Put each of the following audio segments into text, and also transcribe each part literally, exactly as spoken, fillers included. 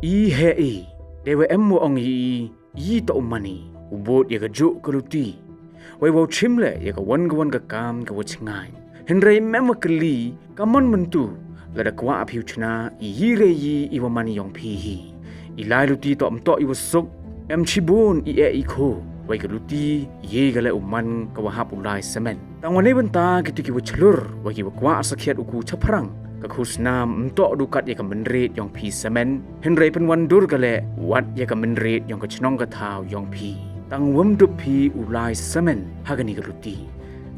I heh i, dei wa em wa ong i, i toh u mane, u bud ïa ka juk ka luti. Wei wow chim leh ïa ka wan ka wan ka kam ka wa chngain. Hynrei mem wa kylli, ka mon myntu, lada kwah phi u chna, i hi re i i wa mane yong phi hi. I lai luti toh mtoh i wa suk, em chibun i eh i kho, wei ka luti, i ka leh u man ka wa hap u lai semen. Tang wa nei bynta ki tu ki wa chlur, wei ki wa kwah sakhiat u ku chaphrang. Ka khusnam mtoh du kat ïa ka mynrit yong phi semen, hynrei pynwan dur ka leh, wat ïa ka mynrit yong ka chnong ka thaw yong phi. Tang wam dup phi u lai semen, ha kani ka luti.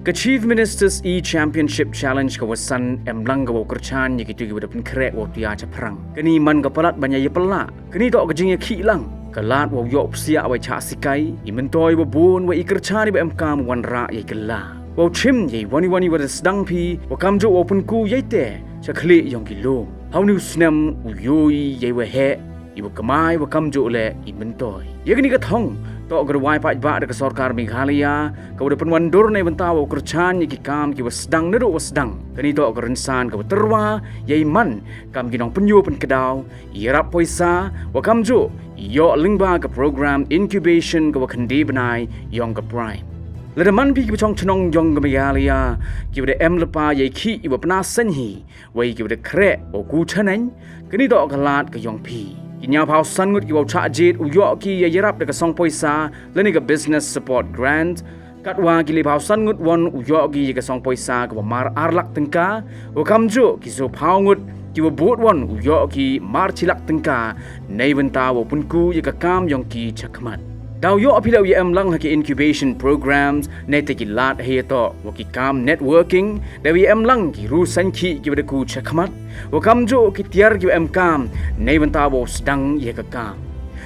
Ka Chief Minister's E-Championship Challenge ka wa san em lang ka wa u kyrchan ïa ki tu ki wa da pynkhreh wa u tia chaphrang. Kani man ka palat ban ïa ïa pala. Kani toh ka jingïakhih lang. Ka lad wa u yoh psiah wa i chah sikai, i myntoi wa bun wa i kyrchan i wa em kam wan rah ïa i kylla. Wa u chim ïa i wani wani wa da sdang phi, wa kam juk wa u pynku ïa i te, cha khlieh yong ki lum. Haw ni u snem u yoi ïa i wa heh, i wa kamai wa kam juk leh i myntoi. Ïa kani ka thong, toh ka da wai paidbah da ka sorkar Meghalaya, ka wa da pynwan dur nei bynta wa u kyrchan ïa ki kam ki wa sdang naduh wa sdang. Kani toh ka rynsan ka wa tyrwa, ïa i man, kam ki nong pynïoh pynkdaw, ïarap poisa, wa kam juk, ïoh lyngba ka program incubation ka wa khynde bnai, yong ka Prime. Lada man phi ki wa chong chnong yong ka Meghalaya, ki wa da em lypa ïa i khih i wa pna seng hi, wei ki wa da khreh, wa u ku chaneng, kani toh ka lad ka yong phi. Ki ñiaw phaw san ngut ki wa u chah jied, u ïoh ki ïa ïarap da ka song poisa, lane ka business support grant, Katwa ki le phaw san ngut won u ïoh ki ïa ka song poisa ka wa mar ar lak tyngka, wa kam juk ki so phaw ngut ki wa bud won u ïoh ki mar chi lak tyngka, nei bynta wa pynku ïa ka kam yong ki chakhmat. Daw ïoh phi leh u ïa em lang ha ki incubation programs, nei te ki lad ha ïa toh wa ki kam networking, daw ïa em lang ki ru saiñ khih ki wa da ku chakhmat, wa kam juk ki tiar ki wa em kam, nei bynta wa sdang ïa ka kam.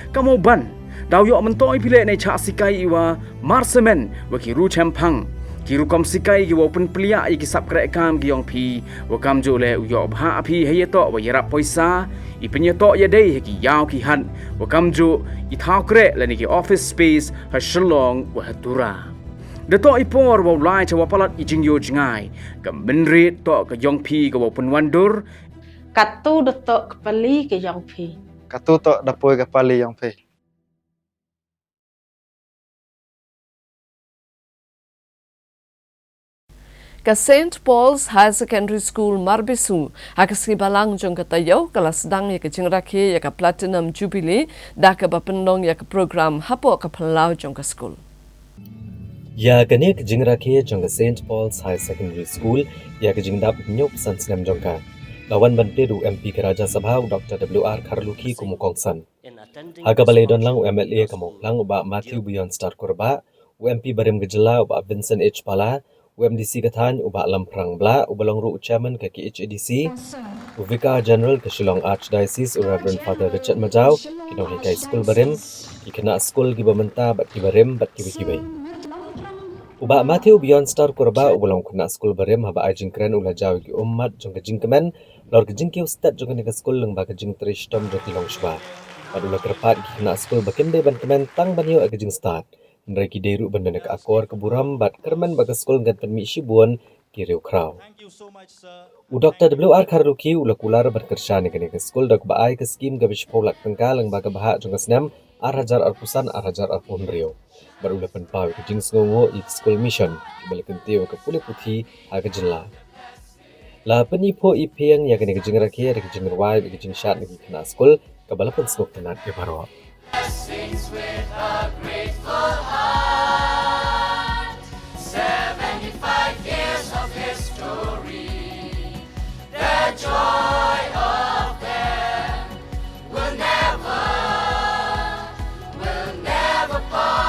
Kam u ban, daw ïoh myntoi phi leh nei chah sikai i wa, Mar semen, wa ki ru chemphang. Ki rukom sikai ki wa u pynpliah ïa ki sap kreh kam ki yong phi, wa kam juk leh u ïoh bha phi ha ïa toh wa ïarap poisa, i pynïa toh ïa dei ha ki ïaw ki hat, wa kam juk i thaw kreh lane ki office space, ha Shillong wa ha Tura. Da toh i por wa u lai cha wa palat i jingïoh jngai, ka mynrit toh ka yong phi ka wa u pynwan dur. Katu da toh ka pali ka yong phi. Katu toh da poi ka pali yong phi. Ka Saint Paul's Higher Secondary School Marbisu, ha ka sngi Balang jong ka taïew, ka la sdang ïa ka jingrakhe ïa ka Platinum Jubilee, da kaba pynlong ïa ka program hapoh ka phyllaw jong ka skul. Ïa kane ka jingrakhe jong ka Saint Paul's Higher Secondary School, ïa ka jingdap hynñiewphew san snem jong ka, la wan ban plie da u M P ka Rajya Sabha u Doctor W R Kharlukhi kum u kongsan. Ha kaba la ïadon lang u M L A ka Mawphlang u Bah Matthew Beyondstar Kurbah, u M P barim ka jylla u Bah Vincent H Pala, u M D C ka thaiñ u Bah Lamphrang Blah, uba long ruh u chairman ka K H A D C, u Vicar General ka Shillong Archdiocese u Reverend Father Richard Majaw, ki nonghikai skul barim, ki khynnah skul kiba mynta bad kiba rim bad kiwei kiwei. U Bah Matthew Beyondstar Kurbah uba long khynnah skul barim haba ai jingkren u la jaw ïa ki ummat jong ka jingkmen, halor ka jingkiew stet jong kane ka skul lyngba ka jingtrei shitom jong ki longshwa. Bad u la kyrpad ïa ki khynnah skul ba kim dei ban kmen tang ban ïoh ïa ka jingstad, hynrei ki dei ruh ban don ïa ka akor ka burom bad kyrmen ba ka skul kan pynmih shibun ki riewkhraw. U Doctor W R Kharlukhi u la kular ban kyrshan ïa kane ka skul da kaba ai ka skim kaba shiphew lak tyngka lyngba ka bhah jong ka snem ar hajar arphew san ar hajar arphew hynriew. Bad u la pynpaw ïa ka jingsngewnguh ïa ka skul mission, kiba la kyntiew ïa ka pule puthi ha ka jylla. La pyniphuh iphieng ïa kane ka jingrakhe da ka jingrwai bad ka jingshad na ki khynnah skul, kaba la pynsngewtynnat ïa baroh. Blessings with a grateful heart. Seventy-five years of history. The joy of them will never, will never part.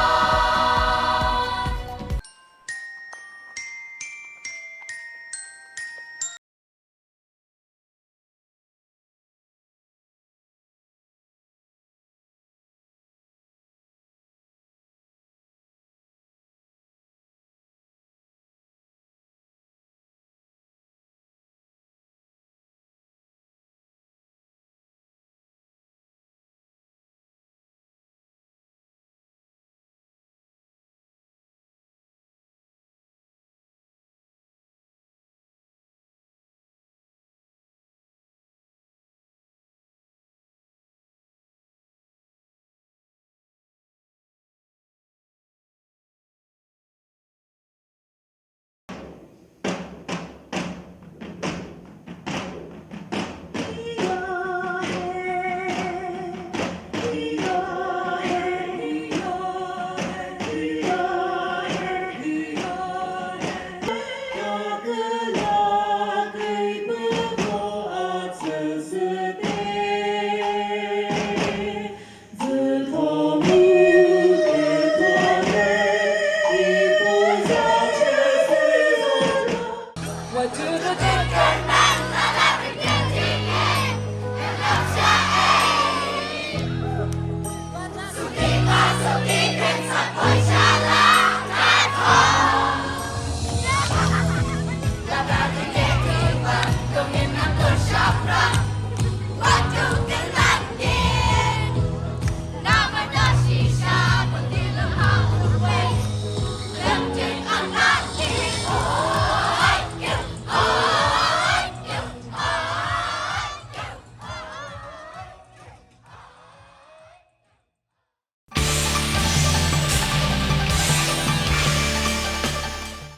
To the day